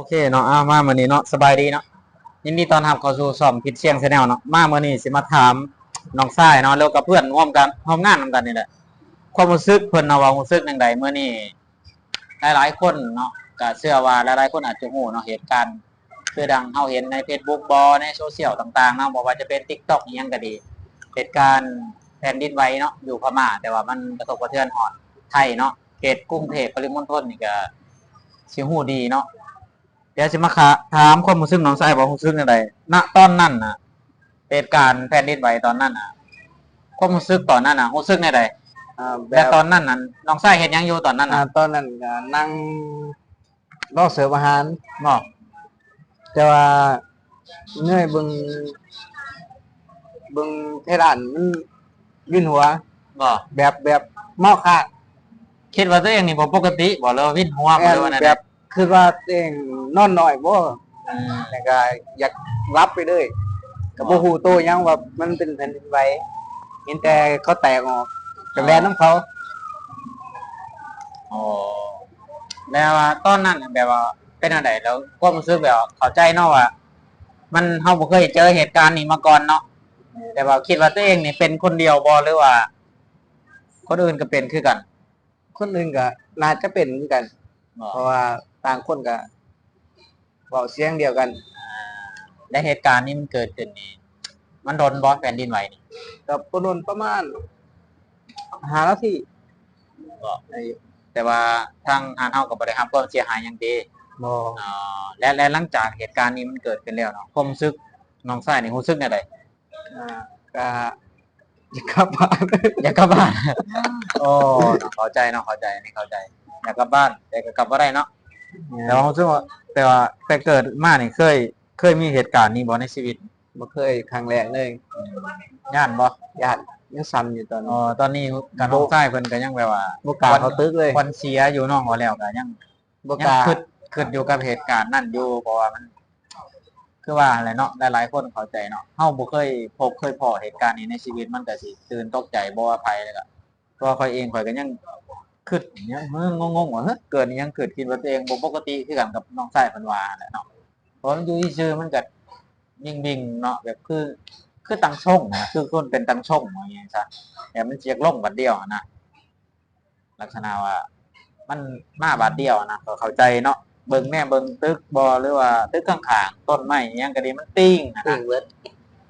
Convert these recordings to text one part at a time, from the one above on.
ເຄເນາະ ເອົາ ມາມື້ນີ້ເນາະ ສະບາຍດີເນາະ ຍິນດີຕ້ອນຮັບເຂົ້າສູ່ຊ່ອງພິດສຽງ Channel ເນາະ. ມາມື້ນີ້ຊິມາຖາມນ້ອງຊາຍເນາະ ແລ້ວກໍເພື່ອນຮ່ວມກັນ ຮ່ວມງານນຳກັນນີ້ແຫຼະ ຄວາມຮູ້ສຶກເພິ່ນເນາະ ວ່າຮູ້ສຶກຈັ່ງໃດມື້ນີ້. ຫຼາຍໆຄົນເນາະ ກໍເຊື່ອວ່າຫຼາຍໆຄົນອາດຈະຮູ້ເນາະ ເຫດການຄືດັ່ງເຮົາເຫັນໃນ Facebook ບໍ ໃນໂຊຊຽວຕ່າງໆເນາະ ບໍ່ວ່າຈະເປັນ TikTok ອີ່ຫຍັງກໍດີ ເຫດການແຜ່ນດິນໄຫວເນາະ ຢູ່ພະມ້າ ແຕ່ວ່າມັນກະທົບກະເທືອນຮອດໄທເນາະ ເຂດກຸງເທບປະລິມົນທົນນີ້ກໍຊິຮູ້ດີເນາະ. ດຽວຊິມາຄະ ຖາມຄວາມຮູ້ສຶກນ້ອງຊາຍວ່າຮູ້ສຶກແນວໃດ ນະຕອນນັ້ນນະ ເຫດການແຜ່ນດິນໄຫວຕອນນັ້ນນະ ຄວາມຮູ້ສຶກຕອນນັ້ນນະ ຮູ້ສຶກແນວໃດ? ອ່າ ແບບ ແລະຕອນນັ້ນນັ້ນ ນ້ອງຊາຍເຮັດຫຍັງຢູ່ຕອນນັ້ນນະ? ອ່າ ຕອນນັ້ນກໍນັ່ງລໍເສີບອາຫານ ເນາະ ແຕ່ວ່າເງີຍເບິ່ງ ເບິ່ງເພດານມັນວິນຫົວ ເນາະ ແບບ ແບບເມົາຄ້າງ ຄິດວ່າຕົວເອງນີ້ບໍ່ປົກກະຕິບໍ ຫຼືວ່າວິນຫົວບໍ ແມ່ນ ຫຼືວ່າແນວໃດ? ແບບ ຄິດວ່າຕົວເອງນອນໜ້ອຍບໍ ອືມ ແລ້ວກໍຢາກຫຼັບໄປເລີຍ ກໍບໍ່ຮູ້ໂຕຫຍັງວ່າມັນເປັນແຜ່ນດິນໄຫວ ເຫັນແຕ່ເຂົາແຕກອອກ ກໍແລ່ນນຳເຂົາ. ອໍ ແລ້ວຕອນນັ້ນແບບວ່າເປັນແນວໃດ? ແລ້ວຄວາມຮູ້ສຶກແບບວ່າເຂົ້າໃຈເນາະວ່າມັນ ເຮົາບໍ່ເຄີຍເຈີເຫດການນີ້ມາກ່ອນເນາະ ແຕ່ວ່າຄິດວ່າຕົວເອງນີ້ເປັນຄົນດຽວບໍ ຫຼືວ່າຄົນອື່ນກໍເປັນຄືກັນ? ຄົນອື່ນກໍໜ້າຈະເປັນຄືກັນ ເພາະວ່າຕ່າງຄົນກໍເວົ້າສຽງດຽວກັນ. ແລະເຫດການນີ້ມັນເກີດຂຶ້ນນີ້ ມັນດົນບໍ່ ແຜ່ນດິນໄຫວນີ້? ກໍບໍ່ດົນ ປະມານຫ້ານາທີ ເບາະ ແຕ່ວ່າທາງຮ້ານເຮົາກໍບໍ່ໄດ້ຮັບຄວາມເສຍຫາຍຫຍັງຕິ? ບໍ່. ອໍ ແລະ ແລະຫຼັງຈາກເຫດການນີ້ມັນເກີດຂຶ້ນແລ້ວເນາະ ຄວາມຮູ້ສຶກນ້ອງຊາຍນີ້ຮູ້ສຶກແນວໃດ? ອ່າ ກະ ຢາກກັບບ້ານ ຢາກກັບບ້ານ. ໂອ້ ເຂົ້າໃຈເນາະ ເຂົ້າໃຈ ອັນນີ້ເຂົ້າໃຈ ຢາກກັບບ້ານ ແຕ່ກໍກັບບໍ່ໄດ້ເນາະ. ແມ່ນ. ແຕ່ວ່າຮູ້ສຶກວ່າ ແຕ່ວ່າ ແຕ່ເກີດມານີ້ເຄີຍ ເຄີຍມີເຫດການນີ້ບໍ່ໃນຊີວິດ? ບໍ່ເຄີຍ ຄັ້ງແລກເລີຍ. ອືມ ຢ້ານບໍ່? ຢ້ານ ຍັງສັ່ນຢູ່ຕອນນີ້. ອໍ ຕອນນີ້ກັບນ້ອງຊາຍເພິ່ນກໍຍັງແບບວ່າ ບໍ່ກ້າເຂົ້າຕຶກເລີຍ ຂວັນເສຍຢູ່ເນາະ ວ່າແລ້ວກໍຍັງ ບໍ່ກ້າ ຍັງຄິດ ຄິດຢູ່ກັບເຫດການນັ້ນຢູ່ ເພາະວ່າມັນ ຄືວ່າຫັ້ນແຫຼະເນາະ ຫຼາຍໆຄົນເຂົ້າໃຈເນາະ ເຮົາບໍ່ເຄີຍພົບເຄີຍພໍ້ເຫດການນີ້ໃນຊີວິດ ມັນກໍຊິຕື່ນຕົກໃຈ ບໍ່ວ່າໃຜ ແລ້ວກໍຕົວຂ້ອຍເອງ ຂ້ອຍກໍຍັງຄິດ ຍັງ ເອີ ງົງໆວ່າ ເຮີ້ຍ ເກີດອີ່ຫຍັງຂຶ້ນ ຄິດວ່າຕົວເອງບໍ່ປົກກະຕິຄືກັນກັບນ້ອງຊາຍເພິ່ນວ່າຫັ້ນແຫຼະເນາະ ເພາະມັນຢູ່ຊື່ໆ ມັນກໍວິ່ງໆເນາະ ແບບຄື ຄືຕັງຊົງນະ ຄືຄົນເປັນຕັງຊົງວ່າຫຍັງຊະ ແບບມັນຊິຢາກລົງບາດດຽວຫັ້ນນະ. ລັກສະນະວ່າມັນມາບາດດຽວນະ ກໍເຂົ້າໃຈເນາະ ເບິ່ງແນ່ ເບິ່ງຕຶກບໍ ຫຼືວ່າຕຶກຂ້າງໆ ຕົ້ນໄມ້ອີ່ຫຍັງກໍດີ ມັນຕິ່ງຫັ້ນນະ ຕິ່ງເບິດ.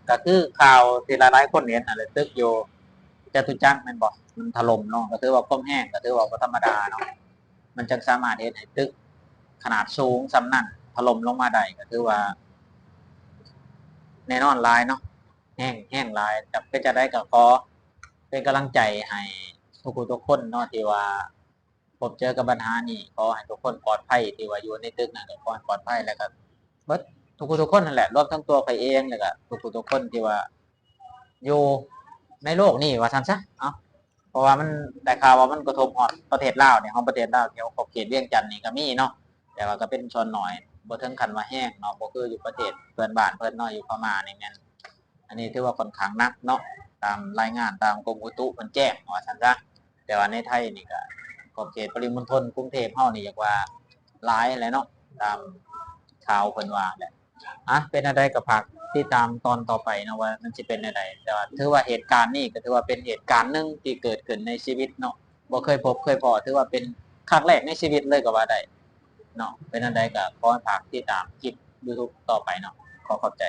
ກໍຄືຂ່າວທີ່ຫຼາຍໆຄົນເຫັນຫັ້ນແຫຼະ ຕຶກຢູ່ຈະຕຸຈັກແມ່ນບໍ່ ມັນຖະຫຼົ່ມເນາະ ກໍຖືວ່າຄວາມແຮງ ກໍຖືວ່າບໍ່ທຳມະດາເນາະ ມັນຈັ່ງສາມາດເຮັດໃຫ້ຕຶກຂະໜາດສູງສ່ຳນັ້ນຖະຫຼົ່ມລົງມາໄດ້ ກໍຖືວ່າແນ່ນອນຫຼາຍເນາະ ແຮງ ແຮງຫຼາຍ. ຈະເປັນຈັ່ງໃດກໍຂໍເປັນກຳລັງໃຈໃຫ້ທຸກຜູ້ທຸກຄົນເນາະ ທີ່ວ່າພົບເຈີກັບບັນຫານີ້ ຂໍໃຫ້ທຸກຄົນປອດໄພ ທີ່ວ່າຢູ່ໃນຕຶກນັ້ນກໍຂໍໃຫ້ປອດໄພ ແລ້ວກໍເບິດທຸກຜູ້ທຸກຄົນຫັ້ນແຫຼະ ລວມທັງຕົວຂ້ອຍເອງ ແລ້ວກໍທຸກຜູ້ທຸກຄົນທີ່ວ່າຢູ່ໃນໂລກນີ້ວ່າຊັ້ນຊະ ເອົາ ເພາະວ່າມັນໄດ້ຂ່າວວ່າມັນກະທົບຮອດປະເທດລາວນີ້ ຂອງປະເທດລາວແຖວຂອບເຂດວຽງຈັນນີ້ກໍມີເນາະ ແຕ່ວ່າກໍເປັນສ່ວນໜ້ອຍ ບໍ່ເຖິງຂັ້ນວ່າແຮງເນາະ ບໍ່ຄືຢູ່ປະເທດເພື່ອນບ້ານເພິ່ນເນາະ ຢູ່ພະມ້ານີ້ແມ່ນ ອັນນີ້ຖືວ່າຂ້ອນຂ້າງໜັກເນາະ ຕາມລາຍງານ ຕາມກົມອຸຕຸເພິ່ນແຈ້ງວ່າຊັ້ນຊະ ແຕ່ວ່າໃນໄທນີ້ກໍຂອບເຂດປະລິມົນທົນ ກຸງເທບເຮົານີ້ຢາກວ່າຫຼາຍແຫຼະເນາະ ຕາມຂ່າວເພິ່ນວ່າແຫຼະ. ອ່ະ ເປັນແນວໃດກໍຝາກຕິດຕາມຕອນຕໍ່ໄປເນາະ ວ່າມັນຊິເປັນແນວໃດ ແຕ່ວ່າຖືວ່າເຫດການນີ້ກໍຖືວ່າເປັນເຫດການໜຶ່ງທີ່ເກີດຂຶ້ນໃນຊີວິດເນາະ ບໍ່ເຄີຍພົບເຄີຍພໍ້ ຖືວ່າເປັນຄັ້ງແລກໃນຊີວິດເລີຍກໍວ່າໄດ້ເນາະ. ເປັນແນວໃດກໍຂໍໃຫ້ຝາກຕິດຕາມຄລິບ YouTube ຕໍ່ໄປເນາະ ຂໍຂອບໃຈ.